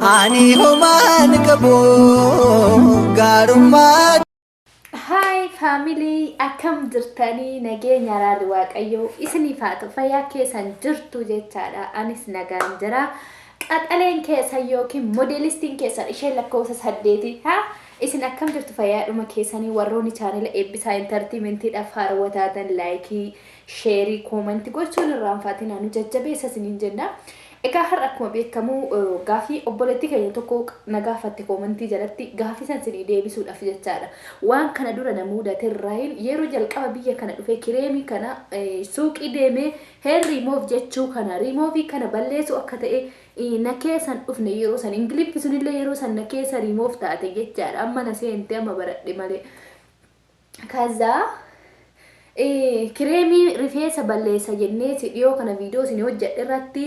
Ani homaan qabu gaarummaa. Hi family, akkam jirtanii? Nageenya araarri Waaqayyoo isiniif haa ta'u. Fayyaa keessan jirtu jechaadha. Anis nagaan jira. Qaxaleen keessan yookiin modeelistiin keessan isheen lakkoofsa 8 ha isin akkam jirtu? Fayyaadhuma keessanii? Warroonni chaanela Eebbisaa Intartiimentiidhaaf haarawwa taatan laayikii, sheerii, koomantii gochuun irraanfaatinaa, nu jajjabeessa isiniin jenna. Egaa har'a akkuma beekamu gaafii obboleettii keenya tokko na gaafatte koomantii jalatti, gaafii san isinii deebisuudhaaf jechaadha. Waan kana dura na mudate irraayin, yeroo jalqaba biyya kana dhufe kireemii kana suuqii deemee heer riimoof jechuu kana, riimoofii kana balleessuu akka ta'e na keessan dhufne. Yeroo san Ingiliffi sunillee yeroo san na keessa riimoof taate jechaadha. Amma na seente, amma baradhe malee. Kazaa kireemii rifeensa balleessa jennee si dhiyoo kana viidiyoo isin hojjedhe irratti,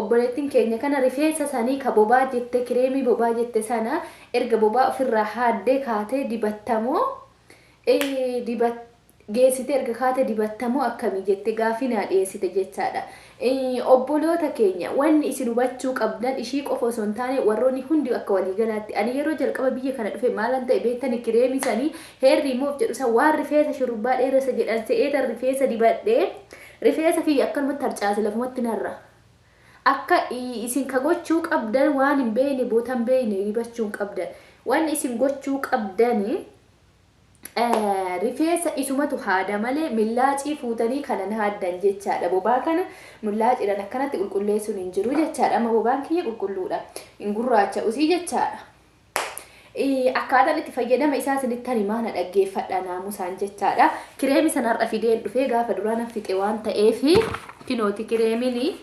obboleettiin keenya kana rifeensa sanii ka bobaa jette, kireemii bobaa jette sana erga bobaa ofirraa haaddee kaatee dibattamoo, dibat geessitee erga kaatee dibattamoo akkamii jette gaafii naa dhiyeessite jechaadha. Obboloota keenya, wanni isin hubachuu qabdan, ishii qofa osoo hin taane warroonni hundi akka waliigalaatti, ani yeroo jalqaba biyya kana dhufe maalan ta'e beektani? Kireemii sanii heer riimoof jedhu san waan rifeensa shurrubbaa dheeressa jedhan se'eetan rifeensa dibadhee rifeensa kiyya akkanumatti harcaase lafumatti narra. Akka isin ka gochuu qabdan, waan hin beekne boota hin beekne dibachuu hin qabdan. Wanni isin gochuu qabdani, rifeensa isumatu haada malee millaacii fuutanii kanan haaddan jechaadha. Bobaa kana millaaciidhaan akkanatti qulqulleessuun hin jiru jechaadha. Amma bobaan kiyya qulqulluudha. Hin gurraacha usii jechaadha. Akkaataan itti fayyadama isaa isinitti himaa, na dhaggeeffadha naamusaan jechaadha. Kireemii sana har'a fideen dhufee, gaafa duraa na fixe waan ta'eef, kinooti kireemiin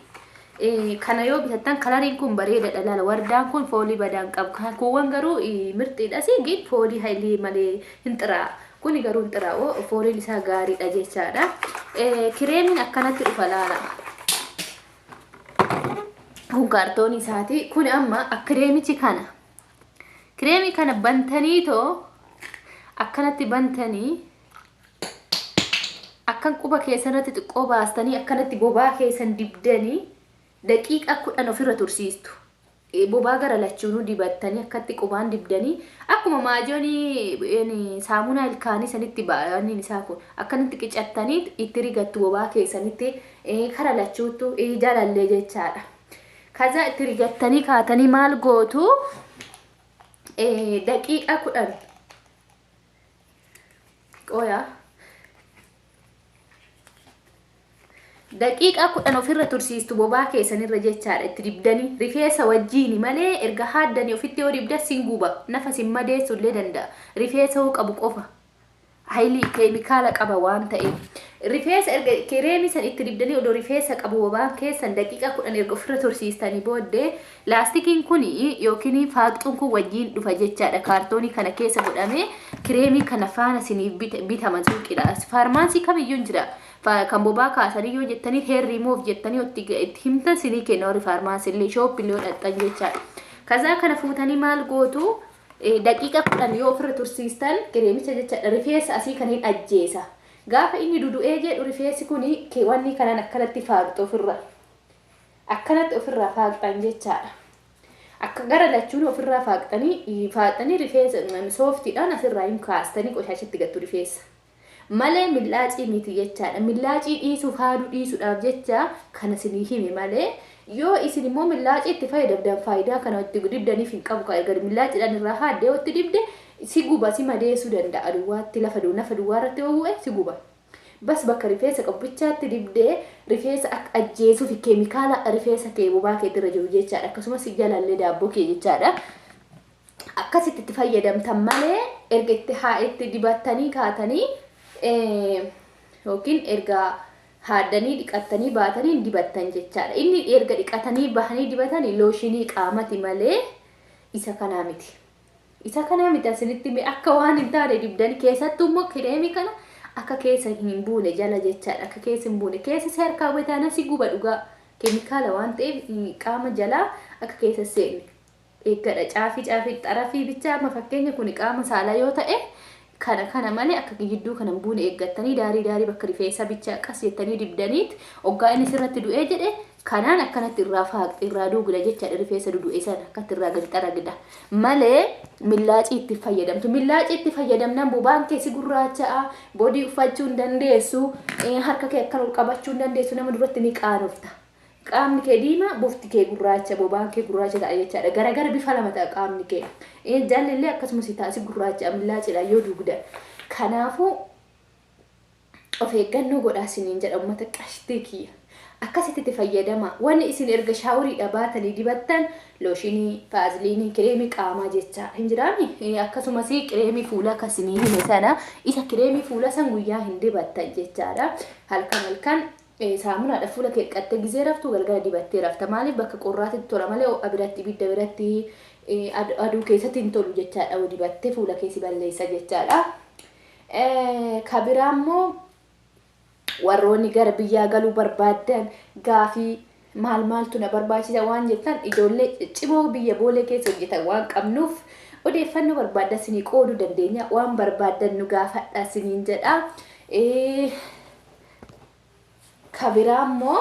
kana yoo bitattan kalariin kun bareedaadha, laala. Wardaan kun foolii badaan qabu. Kuuwwan garuu mirxiidha siigin foolii hailii malee hin xiraa. Kuni garuu hin xiraa'u, fooliin isaa gaariidha jechaadha. Kireemiin akkanatti dhufa, laala. Kun kaartoonii isaati. Kun amma kireemichi kana. Kireemii kana bantanii too akkanatti bantanii, akkan quba keessanirratti xiqqoo baastanii, akkanatti bobaa keessan dibdanii daqiiqaa 10 ofirra tursiistu. Bobaa gara lachuunuu dibattanii, akkatti qubaan dibdanii, akkuma maajoonii saamunaa ilkaanii sanitti ba'aniin isaa kun akkanatti qicattanii itti rigattu bobaa keessanitti kara lachuuttu jalallee jechaadha. Kazaa itti rigattanii kaatanii maal gootu? Daqiiqaa 10 qoya, daqiiqaa 10 ofirra tursiistu bobaa keessanirra jechaadha. Itti dibdanii rifeensa wajjiini malee, erga haaddanii ofitti yoo dibda sin guba, nafa sin madeessu illee danda'a. Rifeensa hoo qabu qofa hayilii keemikaala qaba waan ta'eef, rifeensa erga kireemii san itti dibdanii, odoo rifeensa qabu bobaan keessan, daqiiqaa 10 erga ofirra tursiistanii booddee, laastikiin kun yookiin faaqxuun kun wajjiin dhufa jechaadha. Kaartoonii kana keessa godhamee kireemii kana faana isiniif bitama suuqiidha. Faarmaasii kamiyyuu hin jira. Kan bobaa kaasanii yoo jettanii, heer riimoof jettanii itti himtan, sinii kenna warri faarmaasii illee, shooppii yoo dhaqxan jechaadha. Kazaa kana fuutanii maal gootu? Daqiiqa 10 yoo ofirra tursiistan kireemicha jechaadha, rifeensa asii kan hin ajjeesa. Gaafa inni dudu'ee jedhu, rifeensi kun wanni kanaan akkanatti faaqxu ofirra. Akkanatti ofirraa faaqxan jechaadha. Akka gara lachuun ofirraa faaqxanii faaqxanii, rifeensa sooftiidhaan asirraa hin kaastanii qoshaashatti gattu rifeensa. Malee millaacii miti jechaadha. Millaacii dhiisuuf, haaduu dhiisuudhaaf jecha kana isinii hime malee, yoo isin immoo millaacii itti fayyadamdan faayidaa kana itti dibdaniif hin qabu. Kan erga millaaciidhaan irraa haaddee yoo itti dibde si guba, si madeessuu danda'a. Duwwaatti lafa nafa duwwaa irratti yoo bu'e si guba. Bas bakka rifeensa qabu bichaatti dibdee rifeensa akka ajjeesuu fi keemikaala rifeensa kee bobaa keetirra jiru jechaadha. Akkasumas jalallee daabboo kee jechaadha. Akkasitti itti fayyadamtan malee, erga itti haa itti dibattanii kaatanii yookiin erga haaddanii dhiqattanii baatanii hin dibattan jechaadha. Inni erga dhiqatanii bahanii dibatanii looshinii qaamati malee isa kanaa miti. Isa kanaa miti. Asinitti mee akka waan hin taane dibdanii, keessattuu immoo kireemii kana akka keessa hin buune jala jechaadha. Akka keessa hin buune, keessa si harkaa bu'e taanaan si guba dhugaa. Keemikaala waan ta'eef qaama jalaa akka keessa seenne eeggadha. Caafii caafii xarafii bichaa, amma fakkeenya kun qaama saalaa yoo ta'e kana kana malee akka gidduu kana hin buune eeggattanii, daarii daarii bakka rifeensa bichaa qas jettanii dibdaniit, oggaa inni sirratti du'ee jedhe Kanaan akkanatti irraa faaqxi, irraa duugda jechaadha. Rifeensa dudu'e sana akkatti irraa gadi xaragda malee millaacii itti fayyadamtu. Millaacii itti fayyadamnaan bobaan kee si gurraacha'a, bodii uffachuu hin dandeessu, harka kee akkan ol qabachuu hin dandeessu, nama duratti ni qaanofta. Qaamni kee diimaa, bofti kee gurraacha, bobaan kee gurraacha ta'a jechaadha. Garagara bifa lama ta'a qaamni kee. Jalli illee akkasumas ta'a, si gurraacha millaaciidhaan yoo duugda. Kanaafuu of eeggannoo godhaa isiniin jedha, uummata qashtii kiyya. Akkasitti itti fayyadama. Wanni isin erga showeriidha baatanii dibattan lotionii, Vaselineii, kireemii qaamaa jecha hin jiraami. Akkasumas kireemii fuulaa kasinii hime sana, isa kireemii fuulaa san guyyaa hin dibattan jechaadha. Halkan halkan saamunaadha fuula kee dhiqattee gizee raftu, galgala dibattee rafta. Maaliif? Bakka qorraatitti tola malee ho'a biratti, ibidda biratti, aduu keessatti hin tolu jechaadha. Dibattee fuula kee si balleessa jechaadha. Kabiraa immoo warroonni gara biyyaa galuu barbaaddan, gaafii maal maaltu na barbaachisa waan jettan, ijoollee ciccimoo biyya Boolee keessa hojjetan waan qabnuuf odeeffannoo barbaaddan isinii qooduu dandeenya. Waan barbaaddan nu gaafadha isiniin jedha. Kabiraa immoo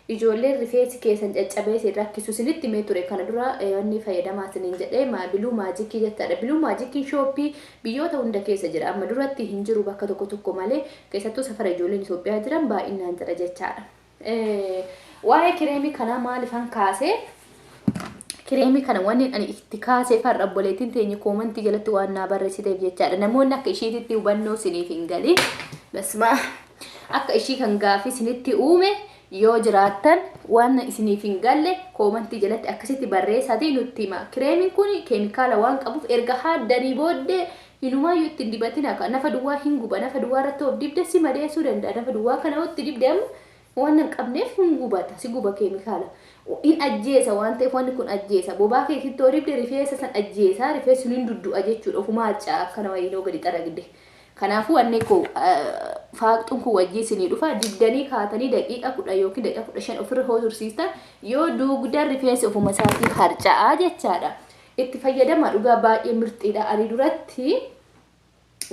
ijoolleen rifeensi keessan caccabee isin rakkisu, isinitti himee ture kana dura, wanni fayyadamaa isiniin jedhee Blue Magicii jechaadha. Blue Magiciin shopii biyyoota hunda keessa jira. Amma duratti hin jiru bakka tokko tokko malee, keessattuu safara ijoolleen Itoophiyaa jiran baay'inaan jira jechaadha. Waa'ee kireemii kanaa maalifan kaasee? Kireemii kana wanni ani itti kaasee farra obboleettiin teenya commentii jalatti waan naa barreessiteef jechaadha. Namoonni akka ishiititti hubannoo isiniif hin galin. Basmaa akka ishii kan gaafii isinitti uume yoo jiraattan, waan isiniif hin galle commentii jalatti akkasitti barreessaatii nutti hima. Kireemiin kun keemikaala waan qabuuf erga haaddanii booddee hinumaayyuu ittiin dibatina. Nafa duwwaa hin guba. Nafa duwwaa irratti of dibde si madeessuu danda'a. Nafa duwwaa kana itti dibde amma waan hin qabneef hin gubata. Si guba keemikaala. Hin ajjeesa waan ta'eef, wanni kun ajjeesa. Bobaa keessatti yoo dibde rifeensa san ajjeesa. Rifeensi sun hin duddu'a jechuudha. Ofumaa harca'a akka nama yeroo gadi xaragde. Kanaafuu wanni koo faaqxuun kun wajjii isinii dhufa. Dibdanii kaatanii daqiiqa 10 yookiin daqiiqa 15 ofirra hoo tursiistan, yoo duugdan rifeensi ofuma isaatii harca'aa jechaadha. Itti fayyadama, dhugaa baay'ee mirxiidha. Ani duratti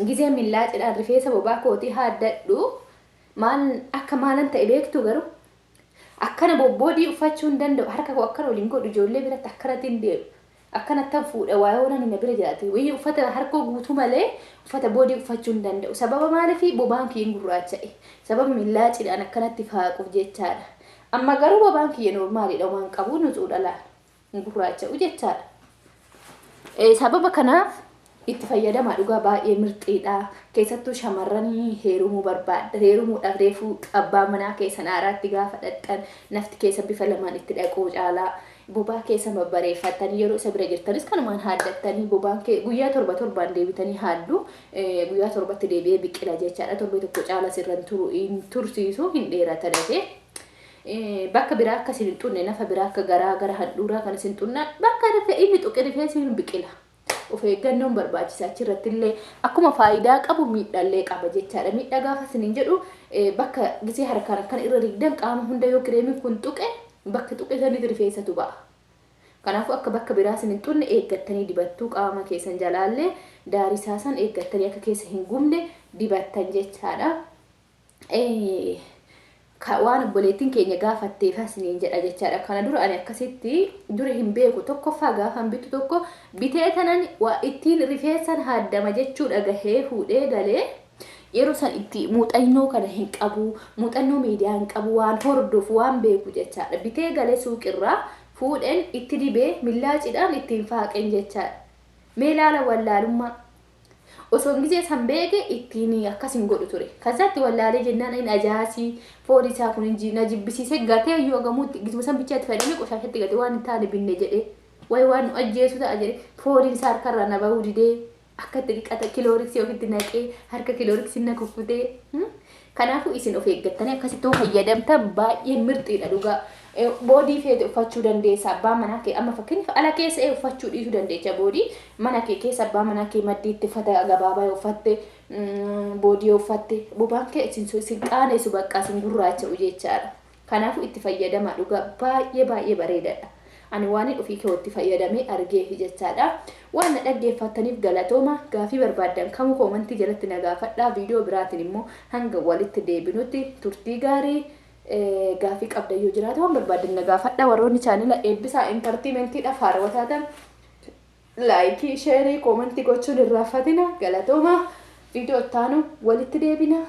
gizee millaacidhaan rifeensa bobaa kootii haaddadhu maal akka maalan ta'e beektu? Garuu akkana bobboodii uffachuu hin danda'u. Harka koo akkana waliin godhu, ijoollee biratti akkanatti hin deemu. Akkanattan fuudha waa yoo namni na bira jiraate. Wayii uffata harkoo guutuu malee uffata boodii uffachuu hin danda'u. Sababa maaliifi? Bobaan kiyya hin gurraacha'e. Sababa millaacidhaan akkanatti faaquuf jechaadha. Amma garuu bobaan kiyya normaliidha, waan qabu nutsuudha laal. Hin gurraacha'u jechaadha. Sababa kanaaf itti fayyadamaa, dhugaa baay'ee mirxiidha. Keessattuu shamarranii heerumuu barbaadda. Heerumuudhaaf reefuu abbaa manaa keessan haaraatti gaafa dhaqxan nafti keessa bifa lamaan itti dhaquu caalaa bobaa keessa babbareeffattanii, yeroo isa bira jirtanis kanumaan haaddattanii, bobaan kee guyyaa torba torbaan deebitanii haaddu, guyyaa 7tti deebi'ee biqila jechaadha. Torbee tokko caala sirran turu hin tursiisu, hin dheerata dafee. Bakka biraa akka isin hin xunne, nafa biraa akka garaa gara handhuuraa kan isin xunnaan, bakka inni tuqe rifeensi hin biqila. Of eeggannoon barbaachisa. Achirratti illee akkuma faayidaa qabu miidhaallee qaba jechaadha. Miidhaa gaafa isiniin jedhu, bakka gisee harkaan akkana irra rigdan qaama hunda yoo kireemiin kun tuqe, bakka tuqe sanitti rifeensatu ba'a. Kanaafuu akka bakka biraa isin hin xunne eeggattanii dibattuu, qaama keessan jalaallee daarii isaa san eeggattanii akka keessa hin gubne dibattan jechaadha. Waan obboleettiin keenya gaafatteef isiniin jedha jechaadha. Kana dura ani akkasitti dura hin beeku. Tokkoffaa gaafan bitu tokko bitee tanan waa ittiin rifeensan haaddama jechuudha gahee fuudhee galee, yeroo san itti muuxannoo kana hin qabu, muuxannoo miidiyaa hin qabu, waan hordofu waan beeku jechaadha. Bitee galee suuqirraa fuudheen itti dibee millaacidhaan ittiin faaqeen jechaadha. Mee ilaala wallaalummaa. Osoo gisee san beeke ittiin akkas hin godhu ture. Kazaatti wallaalee jennaan inni ajaasii foon isaa kun na jibbisiisee gatee iyyuu agamuutti gisuma san bichaa itti fayyadamee qoshaashatti gate, waan hin taane binne jedhee. Wayi waan nu ajjeesu ta'a jedhee fooliin isaa harkarraa na bahuu didee, akka itti dhiqata Cloroxii ofitti naqee harka Cloroxii na kukkutee. Kanaafuu isin of eeggattanii akkasitti yoo fayyadamtan baay'ee mirxiidha dhugaa. Boodii feete uffachuu dandeessa abbaa manaa kee. Amma fakkeenyaaf ala keessa uffachuu dhiisuu dandeecha boodii, mana kee keessa abbaa manaa kee maddiitti uffata gabaabaa yoo uffatte, boodii yoo uffatte, bobaan kee isin qaaneessu, bakka isin gurraacha'u jechaadha. Kanaafuu itti fayyadamaa, dhugaa baay'ee baay'ee bareedaadha. Ani waan ofii kee itti fayyadamee argee jechaadha. Waan na dhaggeeffattaniif galatooma. Gaafii barbaaddan kamuu commentii jalatti na gaafadhaa. Viidiyoo biraatiin immoo hanga walitti deebinutti turtii gaarii. Gaafii qabda yoo jiraate waan barbaadan na gaafadha. Warroonni channel Eebbisaa Entertainmentiidhaaf haarawaa taatan like, share, comment gochuun hin raaffatina. Galatooma. Viidiyoo ittaanu walitti deebina.